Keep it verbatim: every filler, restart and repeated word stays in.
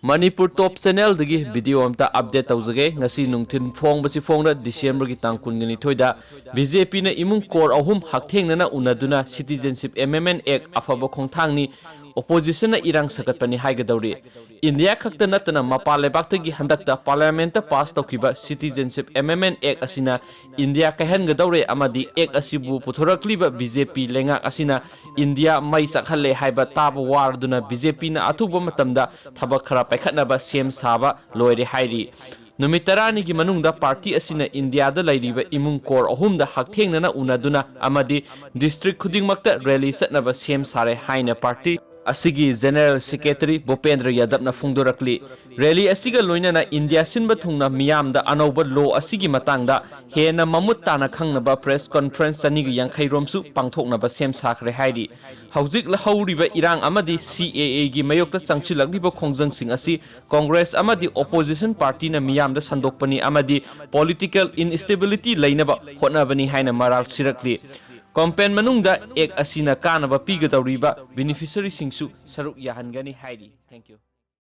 ꯃꯅꯤꯄꯨꯔ ꯇꯣꯞ ꯆꯦꯅꯦꯜꯗꯒꯤ video ꯑꯝꯇ update ꯇꯧꯖꯒꯦ꯫ ꯉꯁꯤ ꯅꯨꯡꯊꯤꯜ ꯐꯣꯡꯕꯁꯤ ꯐꯣꯡꯅ ꯗꯤꯁꯦꯝꯕꯔꯒꯤ ꯇꯥꯡ ꯀꯨꯟꯒ ꯅꯤꯊꯣꯏꯗ ꯕꯤ ꯖꯦ ꯄꯤꯅ ꯏꯃꯨꯡ ꯀꯣꯔ ꯑꯍꯨꯝ ꯍꯛꯊꯦꯡꯅꯅ ꯎꯅꯗꯨꯅ ꯁꯤꯇꯤꯖꯦꯟꯁꯤꯞ ꯑꯦꯃꯦꯟꯃꯦꯟ ꯑꯦꯛ ꯑꯐꯕ ꯈꯣꯡꯊꯥꯡꯅꯤ, ꯑꯣꯄꯣꯖꯤꯁꯟꯅ ꯏꯔꯥꯡ ꯁꯥꯒꯠꯄꯅꯤ ꯍꯥꯏꯒꯗꯧꯔꯤ꯫ ꯏꯟꯗꯤꯌꯥ ꯈꯛꯇ ꯅꯠꯇꯅ ꯃꯄꯥꯟ ꯂꯩꯕꯥꯛꯇꯒꯤ ꯍꯟꯗꯛꯇ ꯄꯥꯔꯂꯤꯌꯥꯃꯦꯟꯠꯇ ꯄꯥꯁ ꯇꯧꯈꯤꯕ ꯁꯤꯇꯤꯖꯦꯟꯁꯤꯞ ꯑꯦꯃꯦꯟꯃꯦꯟ ꯑꯦꯛ ꯑꯁꯤꯅ ꯏꯟꯗꯤꯌꯥ ꯀꯥꯏꯍꯟꯒꯗꯧꯔꯦ ꯑꯃꯗꯤ ꯑꯦꯛ ꯑꯁꯤꯕꯨ ꯄꯨꯊꯣꯔꯛꯂꯤꯕ ꯕꯤ ꯖꯦ ꯄꯤ ꯂꯩꯉꯥꯛ ꯑꯁꯤꯅ ꯏꯟꯗꯤꯌꯥ ꯃꯩ ꯆꯥꯛꯍꯜꯂꯦ ꯍꯥꯏꯕ ꯇꯥꯕ ꯋꯥꯔꯗꯨꯅ ꯕꯤ ꯖꯦ ꯄꯤꯅ ꯑꯊꯨꯕ ꯃꯇꯝꯗ ꯊꯕꯛ ꯈꯔ ꯄꯥꯏꯈꯠꯅꯕ ꯁꯦꯝ ꯁꯥꯕ ꯂꯣꯏꯔꯦ ꯍꯥꯏꯔꯤ꯫ ꯅꯨꯃꯤꯠ ꯇꯔꯥꯅꯤꯒꯤ ꯃꯅꯨꯡꯗ ꯄꯥꯔꯇꯤ ꯑꯁꯤꯅ ꯏꯟꯗꯤꯌꯥꯗ ꯂꯩꯔꯤꯕ ꯏꯃꯨꯡ ꯀꯣꯔ ꯑꯍꯨꯝꯗ ꯍꯛꯊꯦꯡꯅꯅ ꯎꯅꯗꯨꯅ ꯑꯃꯗꯤ ꯗꯤꯁꯇ꯭ꯔꯤꯛ ꯈꯨꯗꯤꯡꯃꯛꯇ ꯔꯦꯂꯤ ꯆꯠꯅꯕ ꯁꯦꯝ ꯁꯥꯔꯦ ꯍꯥꯏꯅ ꯄꯥꯔꯇꯤ ꯑꯁꯤꯒꯤ ꯖꯦꯅꯔꯦꯜ ꯁꯦꯀ꯭ꯔꯦꯇꯔꯤ ꯚꯨꯄꯦꯟꯗ꯭ꯔ ꯌꯥꯗꯕꯅ ꯐꯣꯡꯗꯣꯔꯛꯂꯤ꯫ ꯔꯦꯂꯤ ꯑꯁꯤꯒ ꯂꯣꯏꯅꯅ ꯏꯟꯗꯤꯌꯥ ꯁꯤꯟꯕ ꯊꯨꯡꯅ ꯃꯤꯌꯥꯝꯗ ꯑꯅꯧꯕ ꯂꯣ ꯑꯁꯤꯒꯤ ꯃꯇꯥꯡꯗ ꯍꯦꯟꯅ ꯃꯃꯨꯠ ꯇꯥꯅ ꯈꯪꯅꯕ ꯄ꯭ꯔꯦꯁ ꯀꯣꯟꯐꯔꯦꯟꯁ ꯆꯅꯤꯒ ꯌꯥꯡꯈꯩ ꯔꯣꯝꯁꯨ ꯄꯥꯡꯊꯣꯛꯅꯕ ꯁꯦꯝ ꯁꯥꯈ꯭ꯔꯦ ꯍꯥꯏꯔꯤ꯫ ꯍꯧꯖꯤꯛ ꯍꯧꯔꯤꯕ ꯏꯔꯥꯡ ꯑꯃꯗꯤ ꯁꯤ ꯑꯦ ꯑꯦꯒꯤ ꯃꯥꯌꯣꯛꯇ ꯆꯪꯁꯤꯜꯂꯛꯂꯤꯕ ꯈꯣꯡꯖꯪꯁꯤꯡ ꯑꯁꯤ ꯀꯣꯡꯒ꯭ꯔꯦꯁ ꯑꯃꯗꯤ ꯑꯣꯄꯣꯖꯤꯁꯟ ꯄꯥꯔꯇꯤꯅ ꯃꯤꯌꯥꯝꯗ ꯁꯟꯗꯣꯛꯄꯅꯤ ꯑꯃꯗꯤ ꯄꯣꯂꯤꯇꯤꯀꯦꯜ ꯏꯟꯁꯇꯦꯕꯤꯂꯤꯇꯤ ꯂꯩꯅꯕ ꯍꯣꯠꯅꯕꯅꯤ ꯍꯥꯏꯅ ꯃꯔꯥꯜ ꯁꯤꯔꯛꯂꯤ꯫ ꯀꯣꯝꯄꯦꯟ ꯃꯅꯨꯡꯗ ꯑꯦꯛ ꯑꯁꯤꯅ ꯀꯥꯟꯅꯕ ꯄꯤꯒꯗꯧꯔꯤꯕ ꯕꯦꯅꯤꯐꯤꯁꯔꯤꯁꯤꯡꯁꯨ ꯁꯔꯨꯛ ꯌꯥꯍꯟꯒꯅꯤ ꯍꯥꯏꯔꯤ꯫ Thank you.